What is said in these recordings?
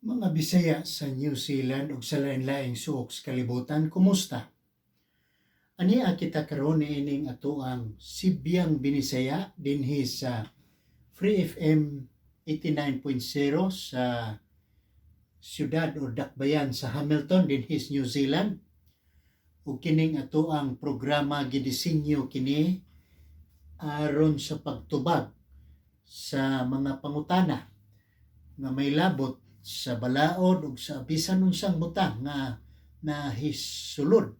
Mga Bisaya sa New Zealand ug sa lain-laing suok sa kalibutan, kumusta? Ania kita karon niining atoang Sibyang Binisaya dinhi sa Free FM 89.0 sa siyudad o dakbayan sa Hamilton dinhi sa New Zealand. Ug kining atoang programa, gidisenyo kini aron sa pagtubag sa mga pangutana nga may labot sa balaod ug sa bisan unsang butang nga nahisulod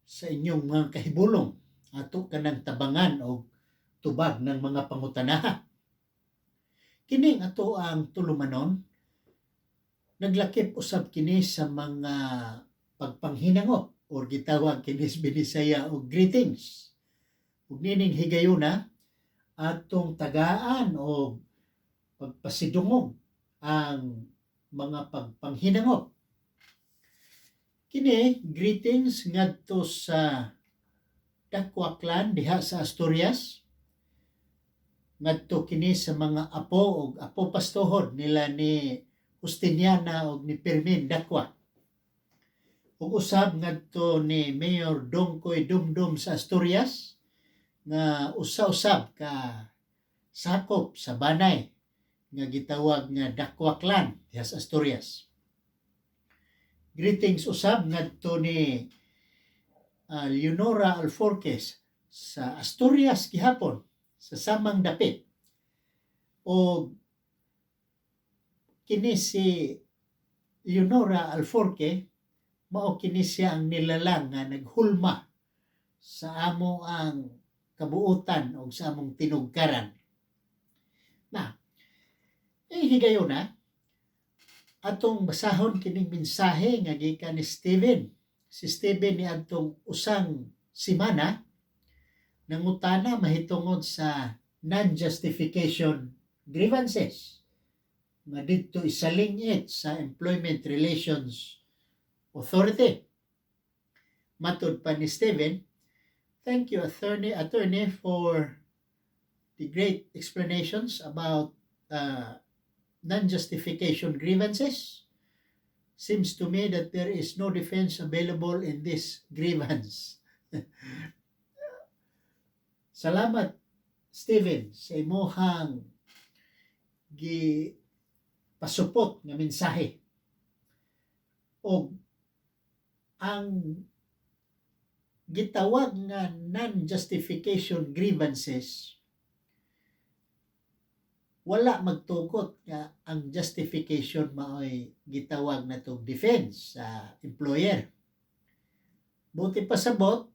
sa inyong mga kahibulong. Ato kanang tabangan og tubag ng mga pangutanaha. Kining ato ang tulumanon, naglakip usab kini sa mga pagpanghinangop or gitawag kini sa Binisaya og greetings. Ug nining higayuna, atong tagaan og pagpasidungog ang mga pagpanghinangop. Kini greetings ngadto sa Dakwa clan diha sa Asturias. Ngadto kini sa mga apo og apo pastohod nila ni Justiniana og ni Pirmin Dakwa. Ug usab ngadto ni Mayor Dongkoy Dumdum sa Asturias nga usa-usab ka sakop sa banay nga gitawag nga Dakwa clan diha sa Asturias. Greetings usab ngadto ni Leonora Alforques sa Asturias gihapon, sa samang dapit. O kini si Leonora Alforque, mao kini siya ang nilalang nga naghulma sa amo ang kabuutan o sa among tinugkaran. Na, eh higayuna, atong basahon kining mensahe nga gikan ni Steven. Si Steven ni adtong usang semana nangutana mahitungod sa non-justification grievances nga didto isalingit sa Employment Relations Authority. Matod pa ni Steven, "Thank you, attorney, for the great explanations about non-justification grievances. Seems to me that there is no defense available in this grievance." Salamat, Steven, sa imuhang gi pasupot nga mensahe. Og ang gitawag nga non-justification grievances, wala magtugot nga ang justification maoy gitawag na tong defense sa employer. Buti pasabot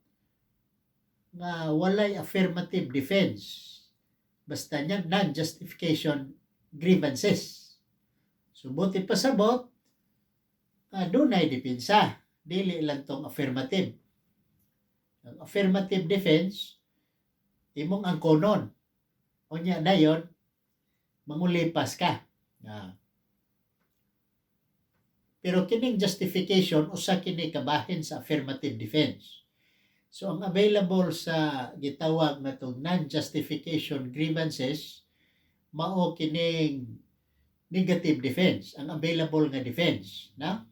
nga walay affirmative defense. Basta niya non-justification grievances. So buti pasabot nga dunay depensa, dili lang tong affirmative. Ang affirmative defense, imong angkonon. Unya dayon mangulipas ka. Ah. Pero kining justification, usa kini kabahin sa affirmative defense. So ang available sa gitawag na tong non-justification grievances, mao kining negative defense, ang available nga defense, na?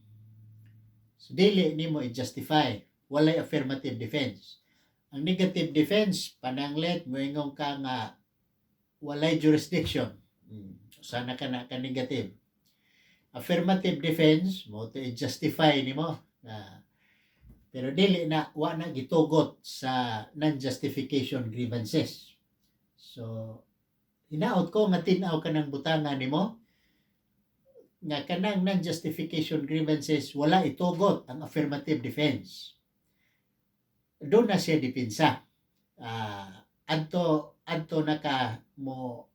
So dili nimo i-justify, walay affirmative defense. Ang negative defense, pananglit moingon ka nga walay jurisdiction. Sana ka na ka negative. Affirmative defense, mo to i-justify nimo na, pero dili na, wa na gitugot sa non-justification grievances. So hinaot ko nga tin-aw ka ng butanga nimo nga kanang non-justification grievances, wala itugot ang affirmative defense. Doon na siya depensa. Adto na ka mo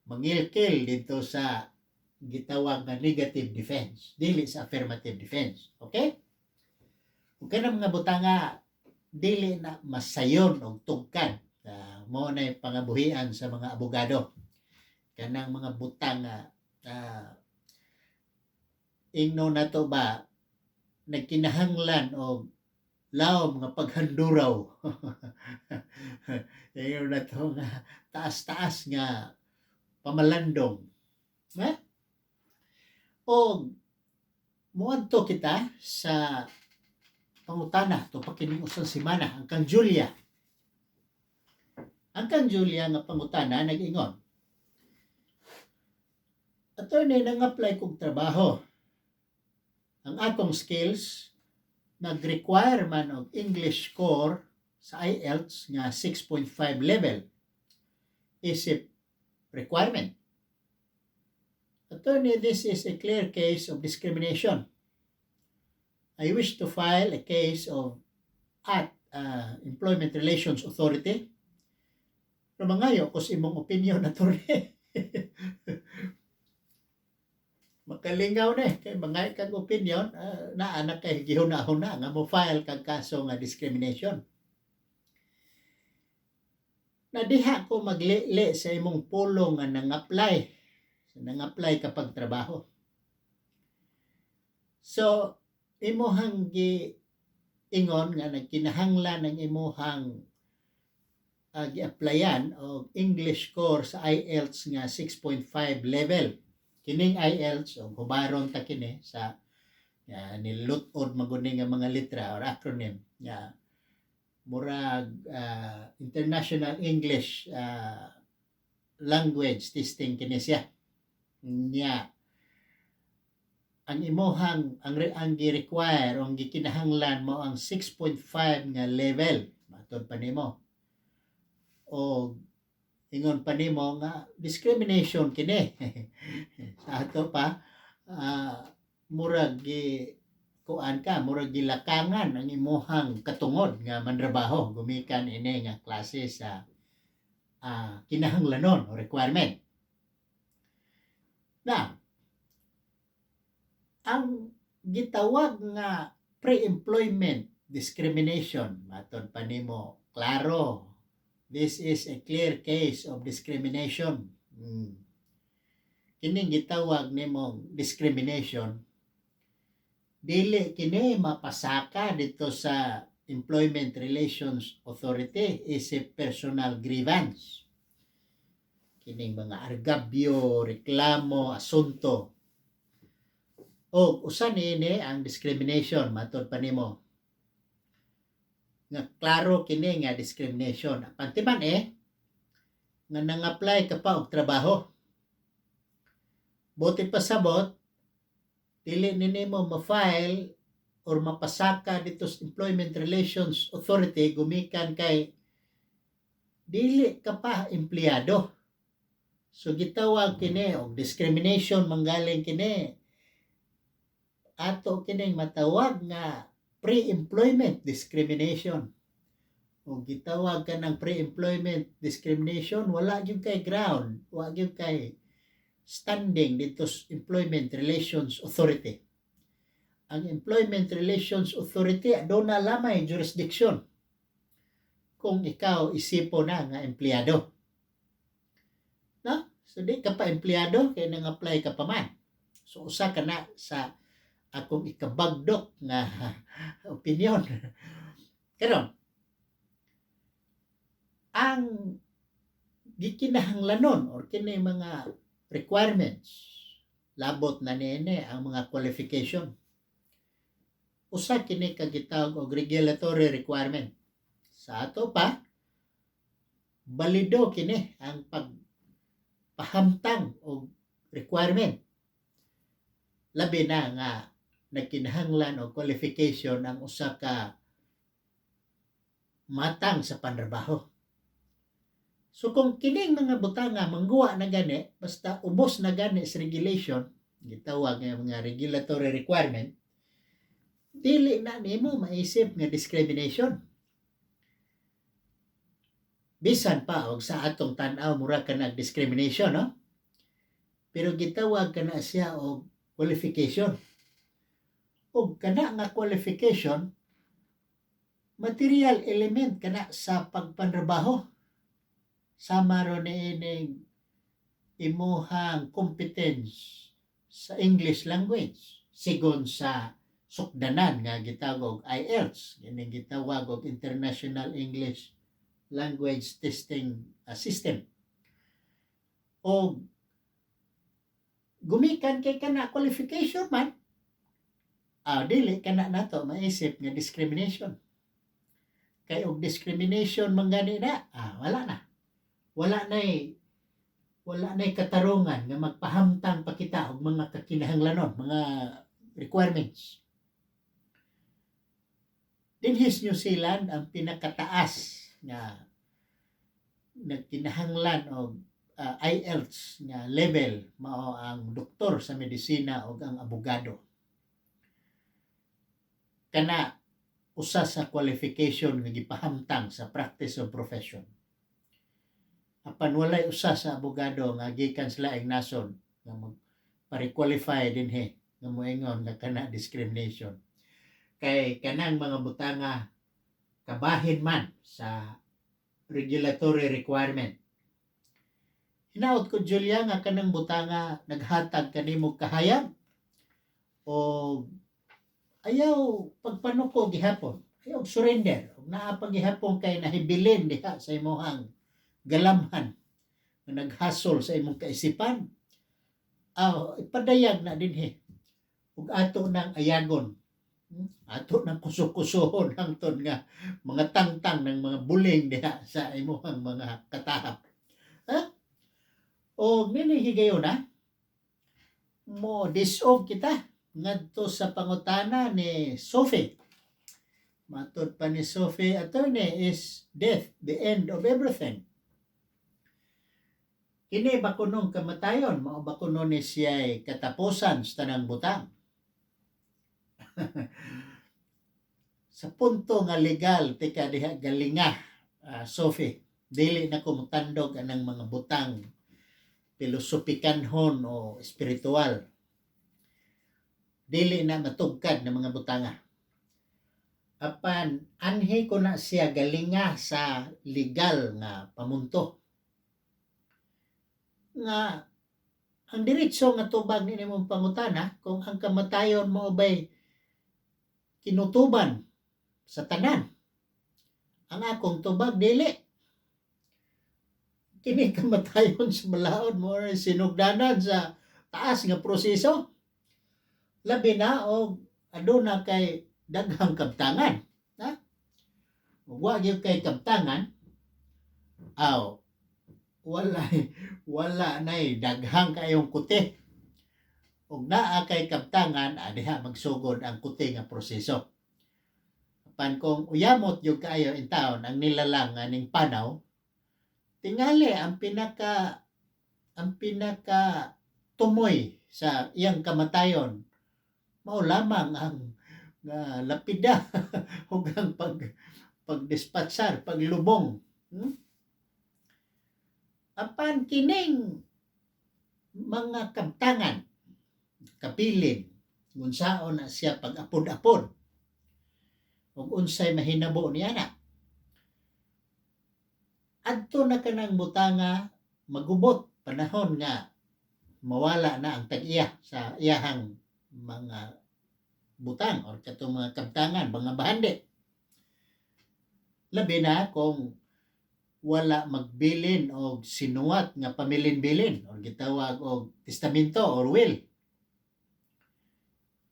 mangilkil dito sa gitawag nga negative defense, dili sa affirmative defense. Okay? Ug kanang mga butanga, dili na masayon og tugkad. Mo na pangabuhian sa mga abogado. Kanang mga butang nga ingno nato ba, nagkinahanglan og lawom nga paghanduraw. Ingon nato nga taas-taas nga pamalandong. Eh? O Muadto kita sa pangutana to pa kining usang semana, ang kang Julia. Ang kang Julia nga pangutana nag-ingon, "Attorney, nang-apply kog trabaho. Ang akong skills nag-require man og English score sa IELTS nga 6.5 level isip requirement. Attorney, this is a clear case of discrimination. I wish to file a case of at Employment Relations Authority. Pero mangayo ko sa imong opinion, attorney." Makalingaw na eh. Kay mga kag opinion, naa na kay gihuna-huna nga mo file kag kaso nga discrimination. Na diha ko maglili sa imong pulong nga nang-apply. Nang-apply kapag trabaho. So, imuhang gi ingon nga nagkinahanglan ang imuhang gi-applyan og English score sa IELTS nga 6.5 level. Kining IELTS, og hubaron ta kini sa nilut-od maguni nga mga litra or acronym nga murag International English Language Testing kini siya. Nya ang imuhang ang gi-require o ang gikinahanglan mo ang 6.5 nga level, matod pa nimo, o ingon pa nimo nga discrimination kini. Sa ato pa, murag gi kuan ka, murag gilakangan ang imuhang katungod nga manrabaho gumikan ini nga klase sa kinahanglanon o requirement. Na ang gitawag nga pre-employment discrimination, matod pa nimo, klaro, this is a clear case of discrimination. Kining gitawag nimong discrimination, dili kini mapasaka dito sa Employment Relations Authority isip personal grievance. Kining mga argabyo, reklamo, asunto o usa niini ang discrimination, matod pa nimo nga klaro kini nga discrimination. Apan timan eh nga nang-apply ka pa og trabaho, buot pasabot, dili ni nimo ma-file or mapasaka dito sa Employment Relations Authority gumikan kay dili ka pa empleyado. So gitawag kini og discrimination, manggaling kini, ato kining matawag nga pre-employment discrimination. O gitawag ka ng pre-employment discrimination, wala gyud kay ground, wala gyud kay standing dito sa Employment Relations Authority. Ang Employment Relations Authority doon na lamay jurisdiction kung ikaw isipo na nga empleyado. No? So di ka pa empleyado kay nang apply ka pa man. So usa ka na sa akong ikabagdok nga opinion. Karon, ang gikinahanglanon or kini mga requirements, labot na niini ang mga qualification. Usa kini ka gitawag og regulatory requirement. Sa ato pa, balido kini ang pagpahamtang og requirement. Labi na nga nagkinahanglan og qualification ang usa ka matang sa panrabaho. So kung kining mga butanga mangguwa na gani, basta ubos na gani sa regulation, gitawag nga mga regulatory requirement, dili na nimo maisip nga discrimination. Bisan pa og sa atong tan-aw mura ka nag discrimination, no? Pero gitawag ka na siya og qualification. Og kana nga qualification, material element kana sa pagpanrabaho. Sama ro niining imuhang competence sa English language sigon sa sukdanan nga gitawag og IELTS, kining gitawag og International English Language Testing System. Og gumikan kay kana qualification man. Ah, dili kana nato maisip nga discrimination. Kay og discrimination man gani na, ah, wala na. Wala na'y katarungan nga magpahamtang pa kita og mga kakinahanglanon, mga requirements. Dinhi sa New Zealand, ang pinakataas nga nagkinahanglan og IELTS nga level mao ang doktor sa medisina ug ang abogado. Kana usa sa qualification nga gipahamtang sa practice of profession. Apan walay usa sa abogado nga gikan sa laing nasod nga mag pa-requalify dinhi nga moingon nga kana discrimination. Kay kanang mga butanga kabahin man sa regulatory requirement. Hinaot ko, Julia, nga kanang butanga naghatag kanimo kahayag o ayaw pagpanuko gihapon. Ayaw surrender. Ug naa pa gihapon kay nahibilin diha sa imong galamhan nga naghasol sa imong kaisipan. Ah, ipadayag na dinhi. Ug ato nang ayagon. Ato nang kusok-kusohon hangtod nga mga tangtang ng mga buling diha sa imong mga katahap. Ha? O nini higayon na mo disog kita ngadto sa pangutana ni Sophie. Matod pa ni Sophie, "Attorney, is death the end of everything?" Kini ba kunong kamatayon, mao ba kuno ni siya'y katapusan sa tanang butang? Sa punto nga legal tika diha galinga, Sophie, dili na ko motandog anang mga butang filosopikanhon o espiritual. Dili na matugkad ng mga butanga. Apan anhi ko na siya galinga sa legal nga pamunto. Nga ang diretso nga tubag ni imong pangutana, kung ang kamatayon mao bay kinutuban sa tanan. Ang akong tubag, dili. Kini kamatayon sa balaod mao ay sinugdanan sa taas nga proseso. Labi na og aduna kay daghang kabtangan. Ha? Ug wa gyud kay kabtangan, aw, wala nay daghang kayong kuti. Ug naa kay kabtangan, ah, diha magsugod ang kuti nga proseso. Apan kung uyamot gyud kaayo in taon ang nilalang aning panaw, tingali ang pinaka tumoy sa iyang kamatayon mao lamang ang nga lapida ug ang pagdispatsar, paglubong. Apan kining mga kabtangan, kabilin, unsaon na siya pag-apod-apod, ug unsay mahinabo niya na. Adto na kanang butanga magubot panahon nga mawala na ang tag-iya sa iyahang mga butang or katong mga kabtangan, mga bahandi. Labi na kung wala magbilin og sinuwat nga pamilin-bilin or gitawag og testamento or will.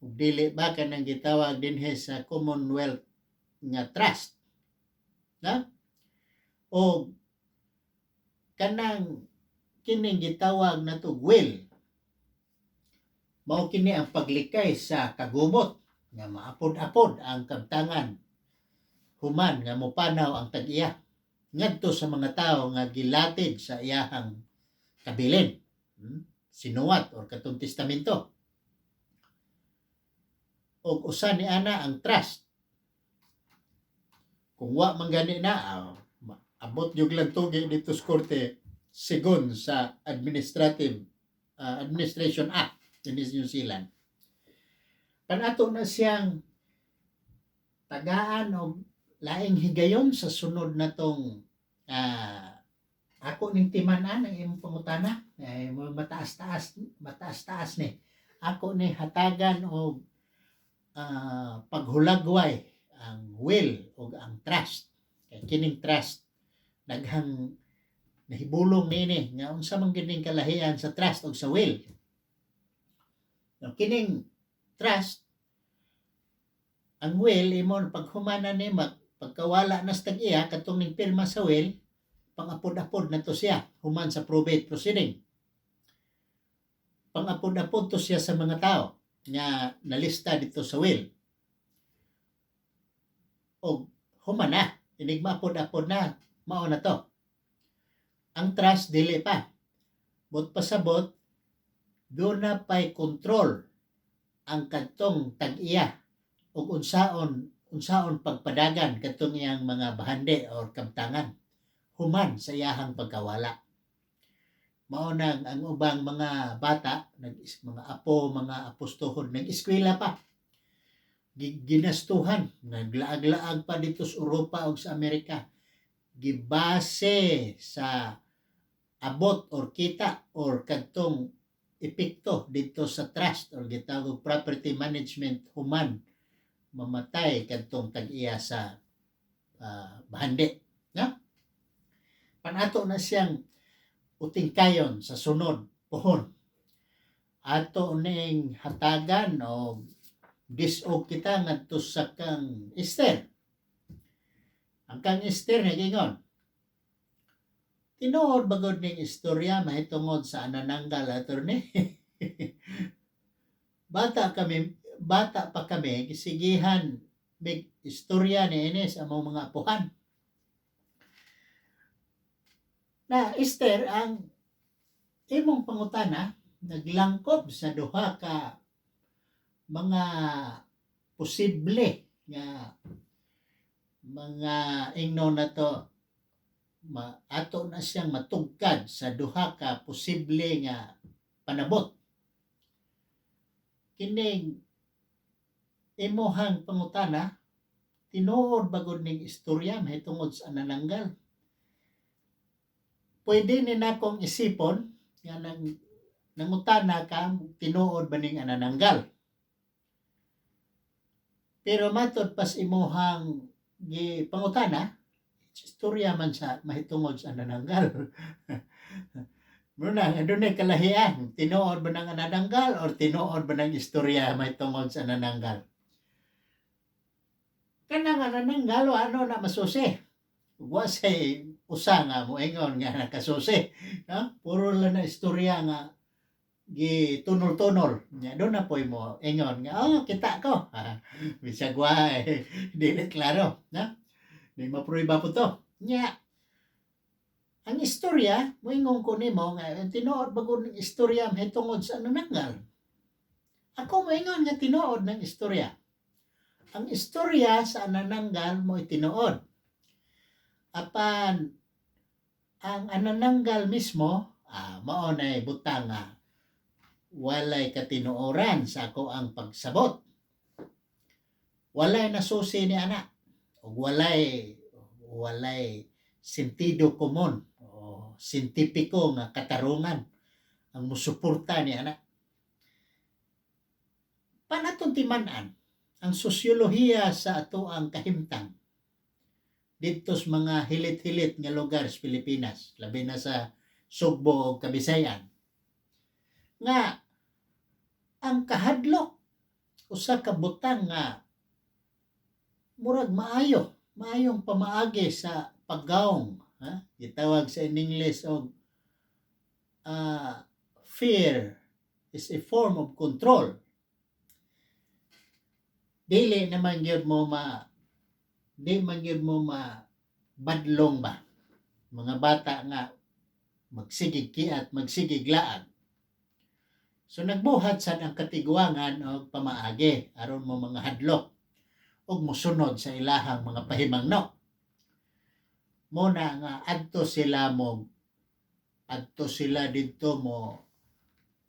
Ug dili ba kanang gitawag dinhi sa Commonwealth nga trust. Na? O kanang kining gitawag nato will, mao kini ang paglikay sa kagubot nga maapod-apod ang kabtangan human nga mopanaw ang tag-iya ngadto sa mga tawo nga gilatid sa iyahang kabilin, Sinuwat or katong testamento. Og usa ni ana ang trust. Kung wa man gani na, ah, abot yung lang tugi dito sa korte sigon sa administrative Administration Act in New Zealand. Panato na siyang tagaan og laing higayon sa sunod na tong ako ning timan-an ang imong pangutana ay mataas-taas, mataas-taas ni. Ako ni hatagan og paghulagway ang will ug ang trust, kay kining trust daghang nahibulong niini nga unsa man gyud ning kalahian sa trust ug sa will. No, kining trust Ang will imo paghumana ni pagkawala na sa tag-iya, katong ning pirma sa will, pangapod-apod na to siya human sa probate proceeding. Pangapod-apod to siya sa mga tao nga nalista dito sa will. Og human na, inig maapod-apod na, mao na to. Ang trust, dili pa. But pasabot, duna pay control ang kadtong tag-iya ug unsaon unsaon pagpadagan kadtong iyang mga bahandi or kabtangan human sa iyahang pagkawala. Mao nang ang ubang mga bata, mga apo, mga apostohon, nag-eskwela pa. Ginastuhan, naglaag-laag pa dito sa Europa ug sa Amerika. Gibase sa abot or kita or kadtong epekto dito sa trust or gitawag property management human mamatay kadtong tag-iya sa bahandi. Na? Panato na siyang utingkayon sa sunod pohon. Ato ning hatagan o disog kita ngadto sa kang Esther. Ang kang Esther nagingon, "Tinuod bagod ning istorya mahitungod sa anananggal, attorney? Bata kami, bata pa kami, gisigihan mig istorya ni ini sa among mga apuhan." Na Esther, ang imong pangutana naglangkob sa duha ka mga posible nga mga ingno na to ato na siyang matugkad sa duha ka posible nga panabot. Kining imuhang pangutana, "Tinuod bagod ning istorya mahitungod sa anananggal?" Pwede ni nakong isipon nga nang nangutana ka tinuod ba ning anananggal. Pero matod pas imuhang gipangutana, istorya man sa mahitungod sa anananggal. Muna, adunay kalahian, tinuod ba ng anananggal or tinuod ba ng istorya mahitungod sa anananggal? Kanang anananggal, o ano na masusi? Wa say usa nga moingon nga nakasusi. No? Puro lang na istorya nga gitunol-tunol. Nya duna poy mo ingon nga, "Oh, kita ko." Bisag wa eh, dili klaro, no? Di maprueba po to. Nya ang istorya, moingon ko nimo nga tinuod bagod ng istorya mahitungod sa anananggal. Ako moingon nga tinuod ng istorya. Ang istorya sa anananggal mo tinuod. Apan ang anananggal mismo, mao na butang nga walay katinuoran sa ako ang pagsabot. Walay nasusi ni ana ug walay walay sentido komon o siyentipiko nga katarungan ang musuporta ni ana. Panatong timan-an ang sosyolohiya sa ato ang kahimtang didto sa mga hilit-hilit nga lugar sa Pilipinas, labi na sa Sugbo o Kabisayan, nga ang kahadlok usa ka butang nga murag maayo, maayong pamaagi sa paggawong, ha? Gitawag sa in English og fear is a form of control. Dili naman gyud mo ma di man gyud mo ma badlong ba mga bata nga magsigig kiat, magsigig laag. So nagbuhat sad ang katiguangan og pamaagi aron mo mga hadlok ug mosunod sa ilahang mga pahimangno. Mo na nga adto sila didto mo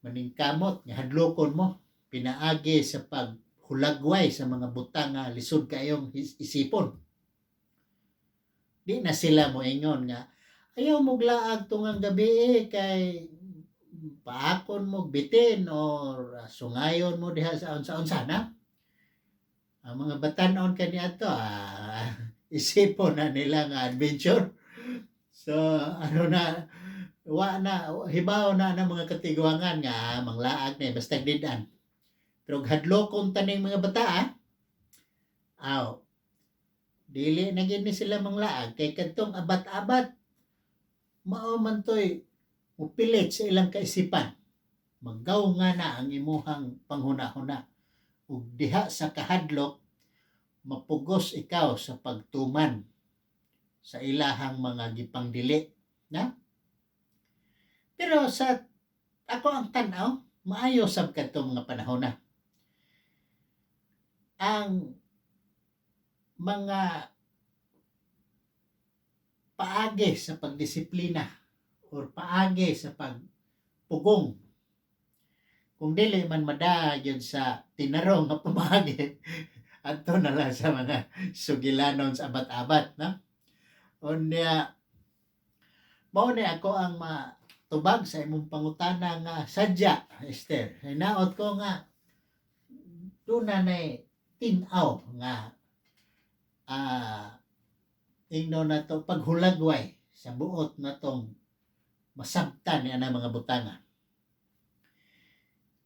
maningkamot nga hadlokon mo pinaagi sa paghulagway sa mga butang nga lisod kayong isipon. Di na sila moingon nga ayaw mo laag tungang gabi eh, kay paakon mo bitin or sungayon mo diha sa unsa-unsa na. Ang mga batanon kaniadto, isipon na nila nga adventure. So ano na, wa na hibaw na ng mga katiguangan nga manglaag na basta didan. Pero hadlokon taning mga bata, Aw, dili na gyud ni sila manglaag kay kadtong abat-abat mao man toy mupilit sa ilang kaisipan. Magaw nga na ang imuhang panghuna-huna ug diha sa kahadlok mapugos ikaw sa pagtuman sa ilahang mga gipangdili na. Pero sa ako ang tan-aw, maayo sab kadtong mga panahon na. Ang mga paagi sa pagdisiplina or paagi sa pagpugong, kung dili man madayon sa tinarong nga pamaagi, adto na lang sa mga sugilanon sa abat-abat, no? Unya mao ni ako ang matubag sa imong pangutana nga sadya, Esther. Hinaot ko nga duna nay tin-aw nga ingno nato paghulagway sa buot natong masabtan ni ana mga butanga.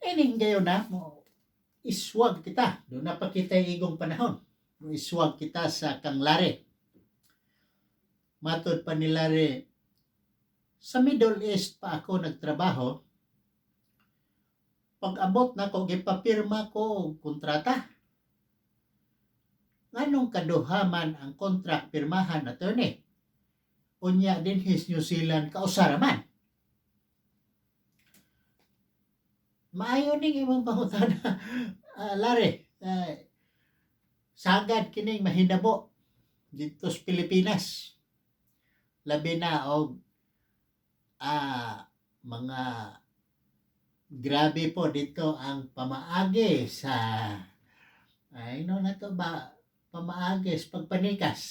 Ining gayon na mo iswag kita, duna pa kita igong panahon. Mo iswag kita sa kang Lare. Matod pa ni Lare, sa Middle East pa ako nagtrabaho. Pag abot nako, gipapirma ko og kontrata. Nganong kaduha man ang contract pirmahan, attorney? Unya dinhi sa New Zealand kausa ra man. Maayo ning imong pangutana, Lare. Sagad kining mahinabo dito sa Pilipinas. Labi na og mga grabe po dito ang pamaagi sa ay no na to ba, pamaagi sa pagpanikas.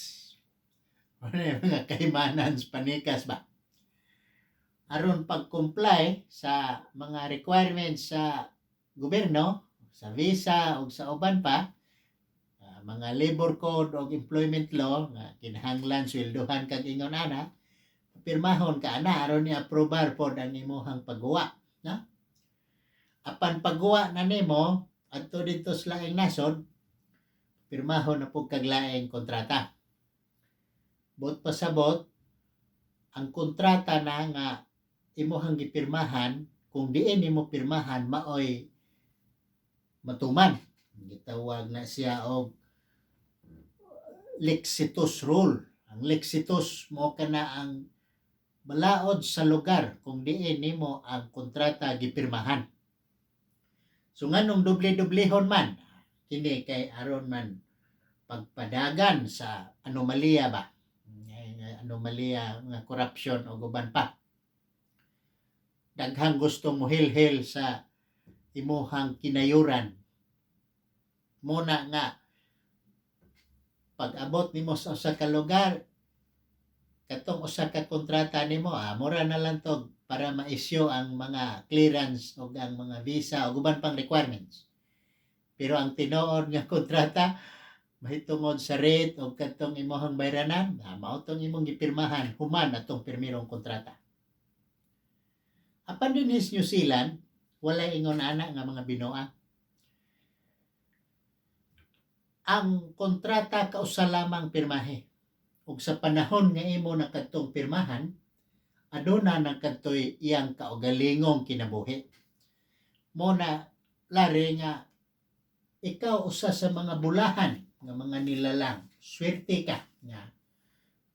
Ano yung mga kaimanan sa panikas ba? Aron pag-comply sa mga requirements sa gobyerno, sa visa o sa uban pa, mga labor code o employment law nga kinahanglan sweldohan kag ingon ana, pirmahon ka ana aron ni aprobar pod ang imuhang pagguwa, no? Apan pagguwa na nimo adto didto sa laing nasod, pirmahon na pud kag laing kontrata. Buot pasabot, ang kontrata na nga imuhang gipirmahan, kung diin nimo pirmahan maoy matuman. Gitawag na siya og Lexitus rule. Ang Lexitus mo kana ang balaod sa lugar kung diin nimo ang kontrata gipirmahan. So nganong doble-doblehon man kini? Kay aron man pagpadagan sa anomalya ba, anomalya nga corruption o uban pa. Daghang gustong mohilhil sa imuhang kinayuran. Muna nga pag abot nimo sa usa ka lugar, katong usa ka kontrata nimo, mura na lang to para ma-issue ang mga clearance o ang mga visa o uban pang requirements. Pero ang tinuod nga kontrata mahitungod sa rate o katong imuhang bayranan, mao tong imong gipirmahan human atong pirmirong kontrata. Apan dinhi sa New Zealand, walay ingon ana nga mga binuang. Ang kontrata kausa lamang pirmahe. Ug sa panahon nga imo na kadtong pirmahan, aduna na kadtoy iyang kaugalingong kinabuhi. Mo na, Lare, nga ikaw usa sa mga bulahan nga mga nilalang. Swerte ka nga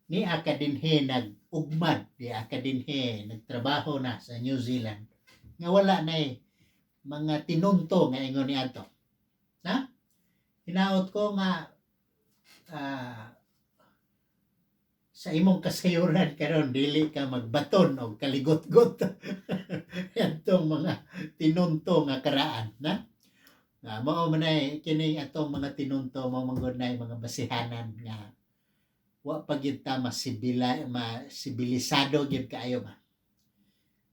nia ka dinhi nag-ugmad, nia ka dinhi nagtrabaho na sa New Zealand nga wala na mga tinunto nga ingon niadto. Na? Hinaot ko nga sa imong kasayuran karon dili ka magbaton og kaligot-got adtong mga tinunto nga karaan, na. Nga mao man ay kini atong mga tinunto, mao man gud na mga basihanan nga wa pa gyud ta masibila masibilisado gyud kaayo ba.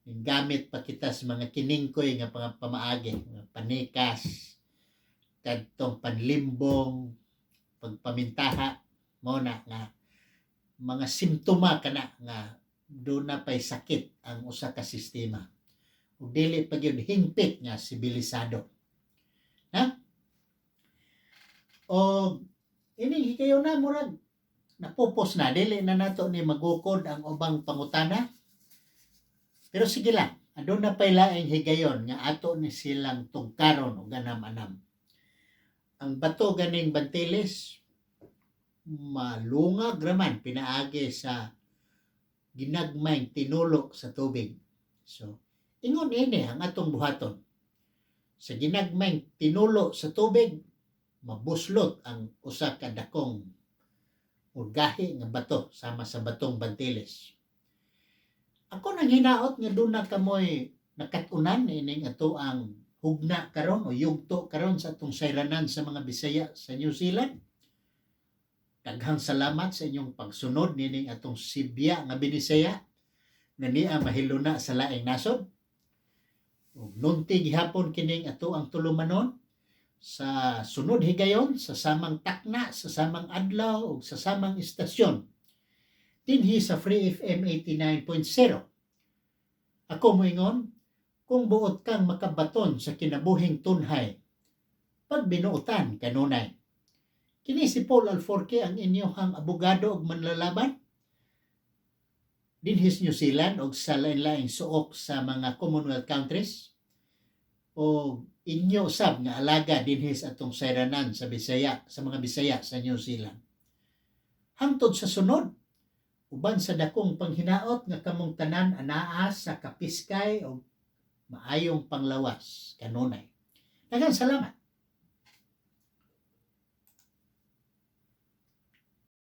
Gamit pa kita sa mga kiningkoy nga mga pamaagi, mga panikas, kadtong panlimbong, pagpamintaha, mao na nga mga simptoma kana nga duna pay sakit ang usa ka sistema. Ug dili pa gyud hingpit nga sibilisado. Ha? O Ining higayon na murag napupos na, dili na nato ni magukod ang ubang pangutana. Pero sige lang, aduna pay laing higayon nga ato ni silang tugkaron og anam-anam. Ang bato ganing Bantiles malungag raman pinaagi sa ginagmayng tinulo sa tubig. So, ingon ini ang atong buhaton. Sa ginagmayng tinulo sa tubig, mabuslot ang usa ka dakong gahi nga bato sama sa batong Bantiles. Ako nang hinaot nga duna kamoy nakat-unan ining ato ang hugna karon o yugto karon sa atong sayranan sa mga Bisaya sa New Zealand. Daghang salamat sa inyong pagsunod nining atong sibya nga Binisaya nga niya mahiluna sa laing nasod. Ug nunti gihapon kining ato ang tulumanon sa sunod higayon, sa samang takna, sa samang adlaw ug sa samang istasyon dinhi sa Free FM 89.0. Ako moingon, kung buot kang makabaton sa kinabuhing tunhay, pagbinuotan kanunay. Kini si Paul Alforque, ang inyong abogado ug manlalaban dinhi sa New Zealand og sa lain-laing suok sa mga Commonwealth countries o inyo usab nga alaga dinhi sa atong sayranan sa Bisaya, sa mga Bisaya sa New Zealand. Hangtod sa sunod, uban sa dakong panghinaot nga kamong tanan anaa sa kapiskay o maayong panglawas kanunay. Daghang salamat.